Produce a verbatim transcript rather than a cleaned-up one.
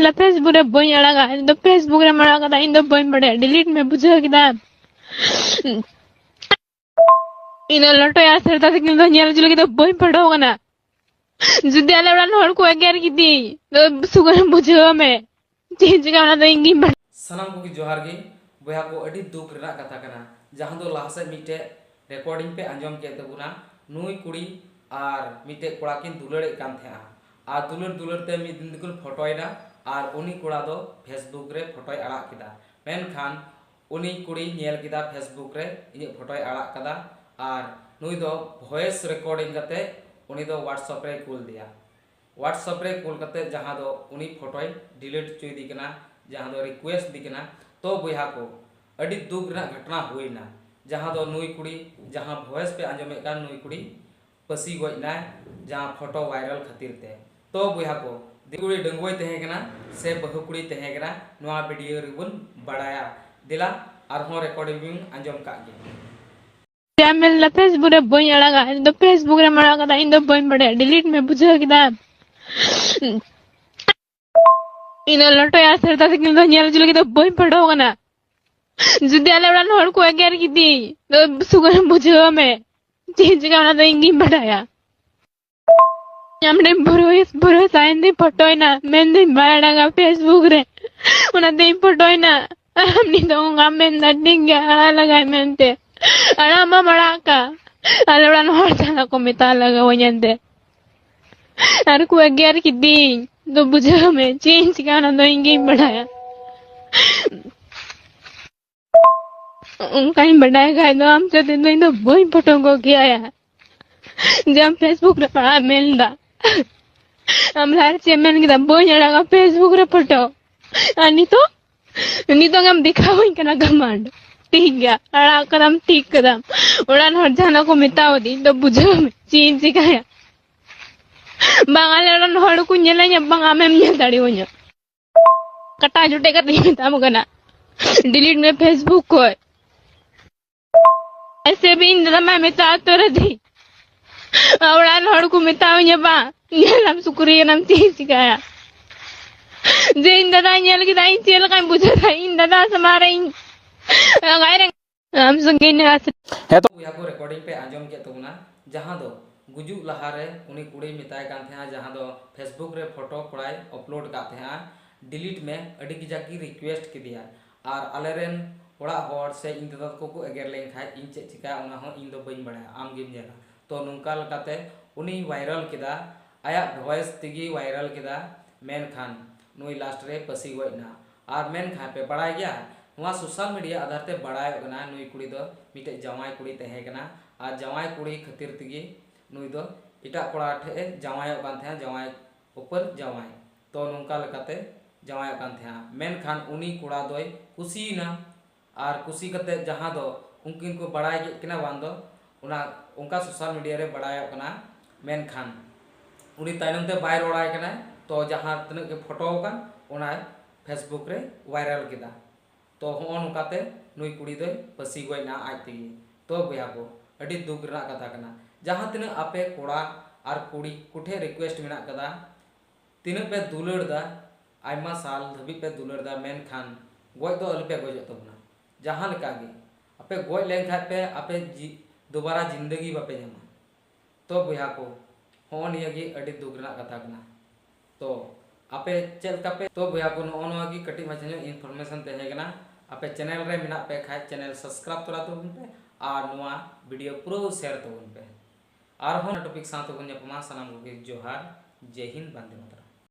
ᱞᱟ Facebook ᱨᱮ ᱵᱟᱹᱧ ᱟᱲᱟᱜᱟ, ᱤᱧ ᱫᱚ Facebook ᱨᱮᱢ ᱟᱲᱟᱜ ᱠᱟᱫᱟ, ᱤᱧ ᱫᱚ ᱵᱟᱹᱧ ᱵᱟᱲᱟᱭᱟ, delete ᱢᱮ, ᱵᱩᱡᱷᱟᱹᱣ ᱠᱮᱫᱟᱢ? ᱤᱧ ᱫᱚ ᱞᱚᱴᱚᱭᱟ ᱥᱮᱨᱫᱟ ᱛᱟᱹᱠᱤᱱ ᱫᱚ ᱧᱮᱞ ᱦᱚᱪᱚ ᱞᱟᱹᱜᱤᱫ ᱫᱚ ᱵᱟᱹᱧ ᱯᱷᱳᱴᱳ ᱠᱟᱱᱟ᱾ ᱡᱩᱫᱤ ᱟᱞᱮ ᱚᱲᱟᱜ ᱨᱮᱱ ᱦᱚᱲ ᱠᱚ ᱮᱜᱮᱨ ᱠᱤᱫᱤᱧ, ᱛᱚ ᱥᱩᱜᱟᱹᱨ ᱵᱩᱡᱷᱟᱹᱣ ᱢᱮ, ᱪᱮᱫ ᱤᱧ ᱪᱤᱠᱟ ᱚᱱᱟ ᱫᱚ ᱤᱧ ᱜᱤᱧ ᱵᱟᱲᱟᱭᱟ᱾ ᱥᱟᱱᱟᱢ ᱠᱚᱜᱮ ᱡᱚᱦᱟᱨ ᱜᱮ᱾ ᱵᱚᱭᱦᱟ ᱠᱚ, ᱟᱹᱰᱤ ᱫᱩᱠ ᱨᱮᱱᱟᱜ ᱠᱟᱛᱷᱟ ᱠᱟᱱᱟ, ᱡᱟᱦᱟᱸ ᱫᱚ ᱞᱟᱦᱟ ᱥᱮᱫ ᱢᱤᱫᱴᱮᱡ recording ᱯᱮ ᱟᱸᱡᱚᱢ ᱠᱮᱫ ᱛᱟᱵᱚᱱᱟ᱾ ᱱᱩᱭ ᱠᱩᱲᱤ ᱟᱨ ᱢᱤᱫᱴᱮᱡ ᱠᱚᱲᱟ ᱠᱤᱱ ᱫᱩᱞᱟᱹᱲᱮᱫ ᱠᱟᱱ ᱛᱟᱦᱮᱸᱜᱼᱟ, ᱟᱨ ᱫᱩᱞᱟᱹᱲ ᱫᱩᱞᱟᱹᱲ ᱛᱮ ᱢᱤᱫ ᱫᱤᱱ ᱫᱚᱠᱤᱱ ᱯᱷᱳᱴᱳᱭᱮᱱᱟ, ᱟᱨ ᱩᱱᱤ ᱠᱚᱲᱟ ᱫᱚ Facebook ᱨᱮ ᱯᱷᱳᱴᱳᱭ ᱟᱲᱟᱜ ᱠᱮᱫᱟ᱾ ᱢᱮᱱᱠᱷᱟᱱ ᱩᱱᱤ ᱠᱩᱲᱤ ᱧᱮᱞ ᱠᱮᱫᱟ Facebook ᱨᱮ ᱤᱧᱟᱹᱜ ᱯᱷᱳᱴᱳᱭ ᱟᱲᱟᱜ ᱠᱟᱫᱟ, ᱟᱨ ᱱᱩᱭ ᱫᱚ voice recording ᱠᱟᱛᱮ ᱩᱱᱤ ᱫᱚ WhatsApp ᱨᱮᱭ ᱠᱩᱞ ᱫᱮᱭᱟ᱾ WhatsApp ᱨᱮ ᱠᱩᱞ ᱠᱟᱛᱮ ᱡᱟᱦᱟᱸ ᱫᱚ ᱩᱱᱤ ᱯᱷᱳᱴᱳᱭ delete ᱦᱚᱪᱚᱭᱮᱫᱮ ᱠᱟᱱᱟ, ᱡᱟᱦᱟᱸ ᱫᱚ request ᱫᱮ ᱠᱟᱱᱟ᱾ ᱛᱚ ᱵᱚᱭᱦᱟ ᱠᱚ, ᱟᱹᱰᱤ ᱫᱩᱠ ᱨᱮᱱᱟᱜ ᱜᱷᱚᱴᱚᱱᱟ ᱦᱩᱭᱱᱟ, ᱡᱟᱦᱟᱸ ᱫᱚ ᱱᱩᱭ ᱠᱩᱲᱤ, ᱡᱟᱦᱟᱸ voice ᱯᱮ ᱟᱸᱡᱚᱢᱮᱫ ᱠᱟᱱ, ᱱᱩᱭ ᱠᱩᱲᱤ ᱯᱟᱹᱥᱤ ᱜᱚᱡ ᱱᱟᱭ, ᱡᱟᱦᱟᱸ ᱯᱷᱳᱴᱳ viral ᱠᱷᱟᱹᱛᱤᱨ ᱛᱮ᱾ ᱛᱚ ᱵᱚᱭᱦᱟ ᱠᱚ, ᱫᱤᱠᱩ ᱠᱩᱲᱤ ᱰᱟᱺᱜᱩᱣᱟᱹᱭ ᱛᱟᱦᱮᱸ ᱠᱟᱱᱟ ᱥᱮ ᱵᱟᱹᱦᱩ ᱠᱩᱲᱤ ᱛᱟᱦᱮᱸ ᱠᱟᱱᱟ, ᱱᱚᱣᱟ video ᱨᱮᱵᱚᱱ ᱵᱟᱲᱟᱭᱟ᱾ ᱫᱮᱞᱟ ᱟᱨᱦᱚᱸ recording ᱵᱚᱱ ᱟᱸᱡᱚᱢ ᱠᱟᱜ ᱜᱮ᱾ ᱪᱮᱫ ᱮᱢ ᱢᱮᱱ ᱞᱮᱫᱟ? Facebook ᱨᱮ ᱵᱟᱹᱧ ᱟᱲᱟᱜᱟ, ᱤᱧ ᱫᱚ Facebook ᱨᱮᱢ ᱟᱲᱟᱜ ᱠᱟᱫᱟ, ᱤᱧ ᱫᱚ ᱵᱟᱹᱧ ᱵᱟᱲᱟᱭᱟ, delete ᱢᱮ, ᱵᱩᱡᱷᱟᱹᱣ ᱠᱮᱫᱟᱢ? ᱤᱧ ᱫᱚ ᱞᱚᱴᱚᱭᱟ ᱥᱮᱨᱫᱟ ᱛᱟᱹᱠᱤᱱ ᱫᱚ ᱧᱮᱞ ᱦᱚᱪᱚ ᱞᱟᱹᱜᱤᱫ ᱫᱚ ᱵᱟᱹᱧ ᱯᱷᱳᱴᱳ ᱠᱟᱱᱟ᱾ ᱡᱩᱫᱤ ᱟᱞᱮ ᱚᱲᱟᱜ ᱨᱮᱱ ᱦᱚᱲ ᱠᱚ ᱮᱜᱮᱨ ᱠᱤᱫᱤᱧ, ᱛᱚ ᱥᱩᱜᱟᱹᱨ ᱵᱩᱡᱷᱟᱹᱣ ᱢᱮ, ᱪᱮᱫ ᱤᱧ ᱪᱤᱠᱟ ᱚᱱᱟ ᱫᱚ ᱤᱧ ᱜᱤᱧ ᱵᱟᱰᱟᱭᱟ᱾ ᱟᱢ ᱴᱷᱮᱱ ᱵᱷᱚᱨᱳᱥ-, ᱵᱷᱚᱨᱳᱥᱟ ᱮᱱ ᱫᱩᱧ ᱯᱷᱳᱴᱳᱭᱮᱱᱟ, ᱢᱮᱱᱫᱟᱹᱧ ᱵᱟᱭ ᱟᱲᱟᱜᱟ Facebook ᱨᱮ, ᱚᱱᱟᱛᱮᱧ ᱯᱷᱳᱴᱳᱭᱮᱱᱟ᱾ ᱟᱨ ᱟᱢ ᱱᱤᱛᱚᱜ ᱚᱱᱠᱟᱢ ᱢᱮᱱᱫᱟ, ᱴᱷᱤᱠ ᱜᱮᱭᱟ, ᱟᱲᱟᱜ ᱞᱟᱜᱟᱭ ᱢᱮᱱᱛᱮ᱾ ᱟᱲᱟᱜ ᱢᱟᱢ ᱟᱲᱟᱜ ᱠᱟ, ᱟᱞᱮ ᱚᱲᱟᱜ ᱨᱮᱱ ᱦᱚᱲ ᱡᱟᱦᱟᱱᱟᱜ ᱠᱚ ᱢᱮᱛᱟ ᱞᱟᱜᱟᱣᱟᱹᱧ ᱮᱱᱛᱮ᱾ ᱟᱨ ᱠᱚ ᱮᱜᱮᱨ ᱠᱤᱫᱤᱧ᱾ ᱫᱚ ᱵᱩᱡᱷᱟᱹᱣ ᱢᱮ, ᱪᱮᱫ ᱤᱧ ᱪᱤᱠᱟ ᱚᱱᱟ ᱫᱚ ᱤᱧ ᱜᱤᱧ ᱵᱟᱰᱟᱭᱟ᱾ ᱚᱱᱠᱟᱧ ᱵᱟᱰᱟᱭ ᱠᱷᱟᱡ ᱫᱚ ᱟᱢ ᱥᱟᱛᱮ ᱫᱚ ᱤᱧ ᱫᱚ ᱵᱟᱹᱧ ᱯᱷᱳᱴᱳ ᱠᱚᱜ ᱠᱮᱭᱟ ᱭᱟ᱾ ᱡᱮ ᱟᱢ Facebook ᱨᱮ ᱯᱟᱲᱦᱟᱜ ᱮᱢ ᱢᱮᱱ ᱮᱫᱟ᱾ ᱟᱢ ᱞᱟᱦᱟ ᱨᱮ ᱪᱮᱫ ᱮᱢ ᱢᱮᱱ ᱠᱮᱫᱟ? ᱵᱟᱹᱧ ᱟᱲᱟᱜᱟ Facebook ᱨᱮ ᱯᱷᱳᱴᱳ᱾ ᱟᱨ ᱱᱤᱛᱚᱜ, ᱱᱤᱛᱚᱜ ᱮᱢ ᱫᱮᱠᱷᱟᱣᱟᱹᱧ ᱠᱟᱱᱟ ᱜᱷᱟᱢᱟᱱᱰ᱾ ᱴᱷᱤᱠ ᱜᱮᱭᱟ, ᱟᱲᱟᱜ ᱠᱟᱫᱟᱢ, ᱴᱷᱤᱠ ᱠᱟᱫᱟᱢ᱾ ᱚᱲᱟᱜ ᱨᱮᱱ ᱦᱚᱲ ᱡᱟᱦᱟᱱᱟᱜ ᱠᱚ ᱢᱮᱛᱟᱣ ᱫᱤᱧ ᱫᱚ ᱵᱩᱡᱷᱟᱹᱣ ᱢᱮ, ᱪᱮᱫ ᱤᱧ ᱪᱤᱠᱟᱭᱟ? ᱵᱟᱝ ᱟᱞᱮ ᱚᱲᱟᱜ ᱨᱮᱱ ᱦᱚᱲ ᱠᱚ ᱧᱮᱞᱮᱧᱟ, ᱵᱟᱝ ᱟᱢᱮᱢ ᱧᱮᱞ ᱫᱟᱲᱮᱣᱟᱹᱧᱟ᱾ ᱠᱟᱴᱟ ᱡᱚᱴᱮᱫ ᱠᱟᱛᱮᱧ ᱢᱮᱛᱟᱢ ᱠᱟᱱᱟ, delete ᱢᱮ Facebook ᱠᱷᱚᱡ᱾ ᱮᱥᱮ ᱵᱤᱧ ᱫᱟᱫᱟ ᱢᱟ ᱢᱮᱛᱟ ᱩᱛᱟᱹᱨ ᱟᱹᱫᱤᱧ᱾ ᱚᱲᱟᱜ ᱨᱮᱱ ᱦᱚᱲ ᱠᱚ ᱢᱮᱛᱟᱣᱟᱹᱧᱟ, ᱵᱟᱝ ᱧᱮᱞᱟᱢ ᱥᱩᱠᱨᱤ ᱠᱟᱱᱟᱢ, ᱪᱮᱫ ᱤᱧ ᱪᱤᱠᱟᱭᱟ? ᱡᱮ ᱤᱧ ᱫᱟᱫᱟᱭ ᱧᱮᱞ ᱠᱮᱫᱟ, ᱤᱧ ᱪᱮᱫ ᱞᱮᱠᱟᱧ ᱵᱩᱡᱷᱟᱹᱣ ᱫᱟ, ᱤᱧ ᱫᱟᱫᱟ ᱥᱟᱢᱟᱝ ᱨᱮ ᱤᱧ ᱨᱟᱸᱜᱟᱭ ᱨᱮ ᱟᱢ ᱥᱚᱸᱜᱮ ᱤᱧ ᱦᱟᱥ- ᱦᱮᱸ ᱛᱚ ᱵᱚᱭᱦᱟ ᱠᱚ, ᱨᱮᱠᱚᱨᱰᱤᱝ ᱯᱮ ᱟᱸᱡᱚᱢ ᱠᱮᱫ ᱛᱟᱵᱚᱱᱟ, ᱡᱟᱦᱟᱸ ᱫᱚ ᱜᱩᱡᱩᱜ ᱞᱟᱦᱟᱨᱮ ᱩᱱᱤ ᱠᱩᱲᱤᱭ ᱢᱮᱛᱟᱭ ᱠᱟᱱ ᱛᱟᱦᱮᱸᱜᱼᱟ, ᱡᱟᱦᱟᱸ ᱫᱚ ᱯᱷᱮᱥᱵᱩᱠ ᱨᱮ ᱯᱷᱳᱴᱳ ᱠᱚᱲᱟᱭ ᱟᱯᱞᱳᱰ ᱠᱟᱜ ᱛᱟᱦᱮᱸᱜᱼᱟ, ᱰᱤᱞᱤᱴ ᱢᱮ, ᱟᱹᱰᱤ ᱠᱟᱡᱟᱠ ᱜᱮ ᱨᱤᱠᱩᱭᱮᱥᱴ ᱠᱮᱫᱮᱭᱟ᱾ ᱟᱨ ᱟᱞᱮᱨᱮᱱ ᱚᱲᱟᱜ ᱦᱚᱲ ᱥᱮ ᱤᱧ ᱫᱟᱫᱟ ᱛᱟᱠᱚ ᱠᱚ ᱮᱜᱮᱨ ᱞᱮᱱ ᱠᱷᱟᱡ ᱤᱧ ᱪᱮᱫ ᱪᱤᱠᱟᱹᱭᱟ, ᱚᱱᱟ ᱦᱚᱸ ᱤᱧ ᱫᱚ ᱵᱟᱹᱧ ᱵᱟᱲᱟᱭᱟ, ᱟᱢ ᱜᱮᱢ ᱧᱮᱞᱟ᱾ ᱛᱚ ᱱᱚᱝᱠᱟ ᱞᱮᱠᱟᱛᱮ ᱩᱱᱤ ᱵᱷᱟᱭᱨᱟᱞ ᱠᱮᱫᱟ, ᱟᱭᱟᱜ ᱵᱷᱚᱭᱮᱥ ᱛᱮᱜᱮ ᱵᱷᱟᱭᱨᱟᱞ ᱠᱮᱫᱟ᱾ ᱢᱮᱱᱠᱷᱟᱱ ᱱᱩᱭ ᱞᱟᱥᱴ ᱨᱮ ᱯᱟᱹᱥᱤ ᱜᱚᱡ ᱮᱱᱟ᱾ ᱟᱨ ᱢᱮᱱᱠᱷᱟᱱ ᱯᱮ ᱵᱟᱲᱟᱭ ᱜᱮᱭᱟ, ᱱᱚᱣᱟ ᱥᱳᱥᱟᱞ ᱢᱤᱰᱤᱭᱟ ᱟᱫᱷᱟᱨ ᱛᱮ ᱵᱟᱲᱟᱭᱚᱜ ᱠᱟᱱᱟ ᱱᱩᱭ ᱠᱩᱲᱤ ᱫᱚ ᱢᱤᱫᱴᱮᱡ ᱡᱟᱶᱟᱭ ᱠᱩᱲᱤ ᱛᱟᱦᱮᱸ ᱠᱟᱱᱟ᱾ ᱟᱨ ᱡᱟᱶᱟᱭ ᱠᱩᱲᱤ ᱠᱷᱟᱹᱛᱤᱨ ᱛᱮᱜᱮ ᱱᱩᱭ ᱫᱚ ᱮᱴᱟᱜ ᱠᱚᱲᱟ ᱴᱷᱮᱡ ᱮ ᱡᱟᱶᱟᱭᱚᱜ ᱠᱟᱱ ᱛᱟᱦᱮᱸᱱᱟ, ᱡᱟᱶᱟᱭ ᱩᱯᱟᱹᱨ ᱡᱟᱶᱟᱭ᱾ ᱛᱚ ᱱᱚᱝᱠᱟ ᱞᱮᱠᱟᱛᱮ ᱡᱟᱶᱟᱭᱚᱜ ᱠᱟᱱ ᱛᱟᱦᱮᱸᱱᱟ᱾ ᱢᱮᱱᱠᱷᱟᱱ ᱩᱱᱤ ᱠᱚᱲᱟ ᱫᱚᱭ ᱠᱩᱥᱤᱭᱮᱱᱟ᱾ ᱟᱨ ᱠᱩᱥᱤ ᱠᱟᱛᱮ ᱡᱟᱦᱟᱸ ᱫᱚ ᱩᱱᱠᱤᱱ ᱠᱚ ᱵᱟᱲᱟᱭ ᱠᱮᱫ ᱠᱤᱱᱟ ᱵᱟᱝ ᱫᱚ, ᱚᱱᱟ ᱚᱱᱠᱟ ᱥᱳᱥᱟᱞ ᱢᱤᱰᱤᱭᱟ ᱨᱮ ᱵᱟᱲᱟᱭᱚᱜ ᱠᱟᱱᱟ᱾ ᱢᱮᱱᱠᱷᱟᱱ ᱩᱱᱤ ᱛᱟᱭᱱᱚᱢ ᱛᱮ ᱵᱟᱭ ᱨᱚᱲᱟᱭ ᱠᱟᱱᱟᱭ᱾ ᱛᱚ ᱡᱟᱦᱟᱸ ᱛᱤᱱᱟᱹᱜ ᱜᱮ ᱯᱷᱳᱴᱳ ᱟᱠᱟᱱ, ᱚᱱᱟᱭ ᱯᱷᱮᱥᱵᱩᱠ ᱨᱮ ᱵᱷᱟᱭᱨᱟᱞ ᱠᱮᱫᱟ᱾ ᱛᱚ ᱦᱚᱸᱜᱼᱚ ᱱᱚᱝᱠᱟᱛᱮ ᱱᱩᱭ ᱠᱩᱲᱤ ᱫᱚᱭ ᱯᱟᱹᱥᱤ ᱜᱚᱡ ᱮᱱᱟ ᱟᱡ ᱛᱮᱜᱮ᱾ ᱛᱚ ᱵᱚᱭᱦᱟ ᱠᱚ, ᱟᱹᱰᱤ ᱫᱩᱠ ᱨᱮᱱᱟᱜ ᱠᱟᱛᱷᱟ ᱠᱟᱱᱟ᱾ ᱡᱟᱦᱟᱸ ᱛᱤᱱᱟᱹᱜ ᱟᱯᱮ ᱠᱚᱲᱟ ᱟᱨ ᱠᱩᱲᱤ ᱠᱚᱴᱷᱮᱱ ᱨᱤᱠᱩᱭᱮᱥᱴ ᱢᱮᱱᱟᱜ ᱠᱟᱫᱟ, ᱛᱤᱱᱟᱹᱜ ᱯᱮ ᱫᱩᱞᱟᱹᱲ ᱫᱟ, ᱟᱭᱢᱟ ᱥᱟᱞ ᱫᱷᱟᱹᱵᱤᱡ ᱯᱮ ᱫᱩᱞᱟᱹᱲ ᱫᱟ, ᱢᱮᱱᱠᱷᱟᱱ ᱜᱚᱡ ᱫᱚ ᱟᱞᱚᱯᱮ ᱜᱚᱡᱚᱜ ᱛᱟᱵᱚᱱᱟ᱾ ᱡᱟᱦᱟᱸ ᱞᱮᱠᱟ ᱜᱮ ᱟᱯᱮ ᱜᱚᱡ ᱞᱮᱱᱠᱷᱟᱡ ᱯᱮ, ᱟᱯᱮ ᱡᱤ-, ᱫᱩᱵᱟᱨᱟ ᱡᱤᱱᱫᱮᱜᱤ ᱵᱟᱯᱮ ᱧᱟᱢᱟ᱾ ᱛᱚ ᱵᱚᱭᱦᱟ ᱠᱚ, ᱦᱚᱸᱜᱼᱚ ᱱᱤᱭᱟᱹ ᱜᱮ ᱟᱹᱰᱤ ᱫᱩᱠ ᱨᱮᱱᱟᱜ ᱠᱟᱛᱷᱟ ᱠᱟᱱᱟ᱾ ᱛᱚ ᱟᱯᱮ ᱪᱮᱫ ᱞᱮᱠᱟ ᱯᱮ, ᱛᱚ ᱵᱚᱭᱦᱟ ᱠᱚ, ᱱᱚᱜᱼᱚ ᱱᱚᱣᱟ ᱜᱮ ᱠᱟᱹᱴᱤᱡ ᱢᱟᱪᱷᱟ ᱧᱚᱜ ᱤᱱᱯᱷᱚᱨᱢᱮᱥᱚᱱ ᱛᱟᱦᱮᱸ ᱠᱟᱱᱟ᱾ ᱟᱯᱮ ᱪᱮᱱᱮᱞ ᱨᱮ ᱢᱮᱱᱟᱜ ᱯᱮ ᱠᱷᱟᱡ ᱪᱮᱱᱮᱞ ᱥᱟᱵᱥᱠᱨᱟᱭᱤᱵ ᱛᱚᱨᱟ ᱛᱟᱵᱚᱱ ᱯᱮ ᱟᱨ ᱱᱚᱣᱟ ᱵᱷᱤᱰᱤᱭᱳ ᱯᱩᱨᱟᱹ ᱥᱮᱭᱟᱨ ᱛᱟᱵᱚᱱ ᱯᱮ᱾ ᱟᱨᱦᱚᱸ ᱴᱚᱯᱤᱠ ᱥᱟᱶ ᱛᱮᱵᱚᱱ ᱧᱟᱯᱟᱢᱟ᱾ ᱥᱟᱱᱟᱢ ᱠᱚᱜᱮ ᱡᱚᱦᱟᱨ, ᱡᱮᱭ ᱦᱤᱱᱫ, ᱵᱟᱱᱫᱮ ᱢᱟᱛᱚᱨᱚᱢ᱾